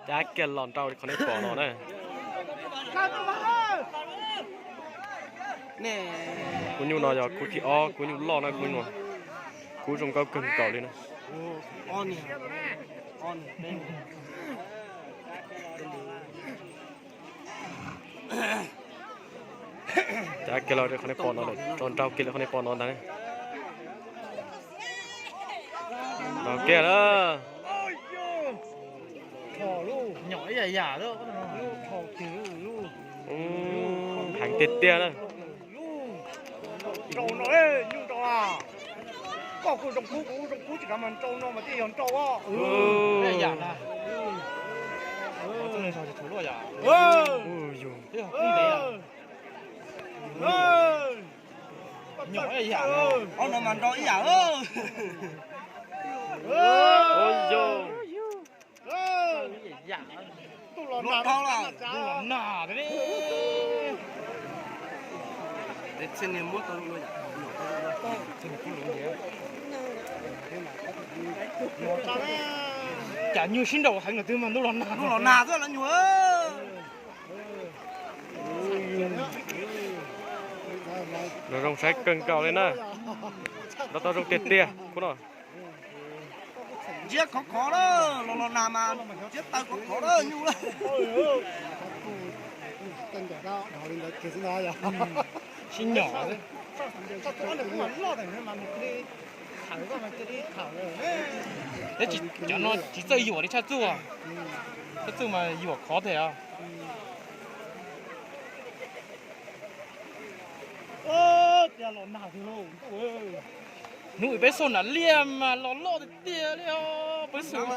Cab kiag los nrau qhov nej pom no na. Kub nyuj no yog kub thib ob, kub nyuj loj na, kub nyuj no. Kub zoo nkauj kawg nkaus li na. Cab kiag los qhov nej pom no, tso nrau kiag li qhov nej pom no ntag. Nrau kiag na. Heev tiag tiag na. Ob no mas nrau ib yam. Cas nyuj sib nraus heev los twb mas ntuj los nag, ntuj los nag xwb los nyuag. Nrau zoo saib kawg nkaus li na. Nrau tau zoo tiag tiag kub no. Ntsiab khov khov na, los los nag mas ntsiab taw khov khov na nyuj na. Sib nyom. Cov no tsis txawj yuam li tshaj txuj, tshaj txuj mas yuam khov thiab. Hnub peb xauj nram liaj mas los loj tiag tiag li os peb xauj.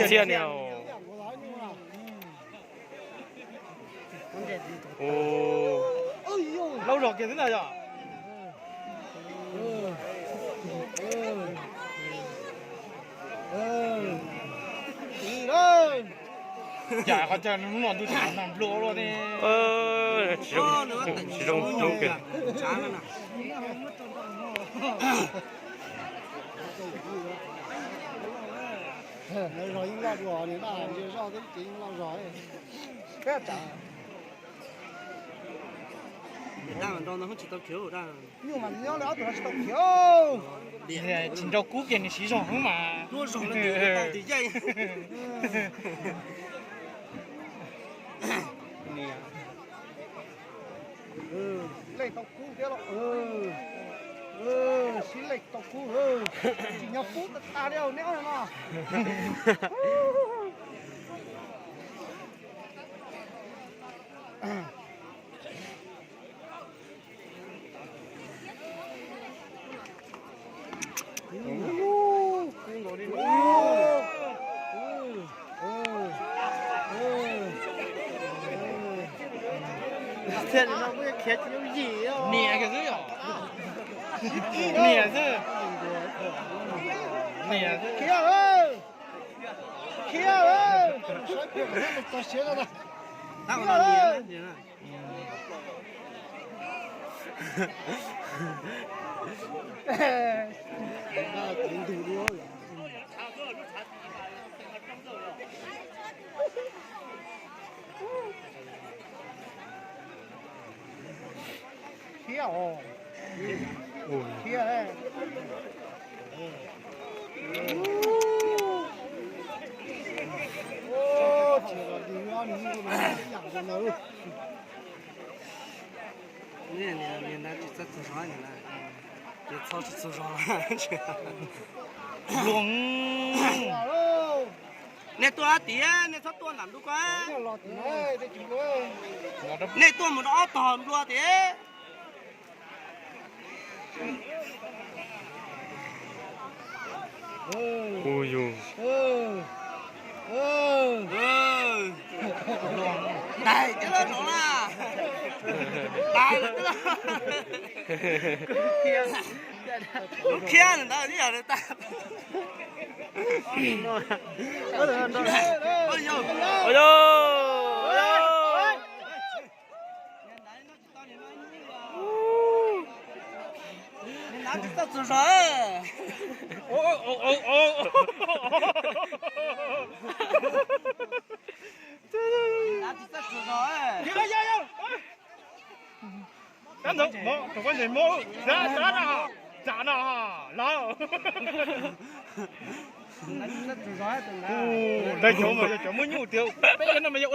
Txhiaj niag. Laub zog kiag xwb na yom. Cas qhov chaw hnub no ntuj tsis nag nplua luaj ne. Tsis zoo, tsis zoo hnub kiag. Zog yeej loj dua, nws noj ntsia zoj xwb ces yeej loj zog. Nyuj mas nyob li ob tug no tsis tau khiav. Tsis nrau kub kiag nws siv zog heev mas. Lej tau kub thiab los? Sib lej tau kub, tsis nyob pub tag tag li neb ob no. Niam kiag xwb yom. Niam xwb. Niam xwb. Khiav, khiav. Khiav os. Khiav. Niam ntawd tsis txawj txog zog, ces txhob tsis txog zog. Nej tuaj tiag, nej txhob tuaj nram ntuj ko. Nej tuaj mus rau ob tog nplua tiag. Ui yus. Tais tiag lawm no na. Tais lawm tiag. Lub khiab ntawd ib yam li tag. Tsis txawj txuas zog. Tab ntawd mov, tus koj ntsej muag, sab sab no, tsam no, lawm. Lawv cov mas yog cov muaj nyuj tiag, peb no mas yog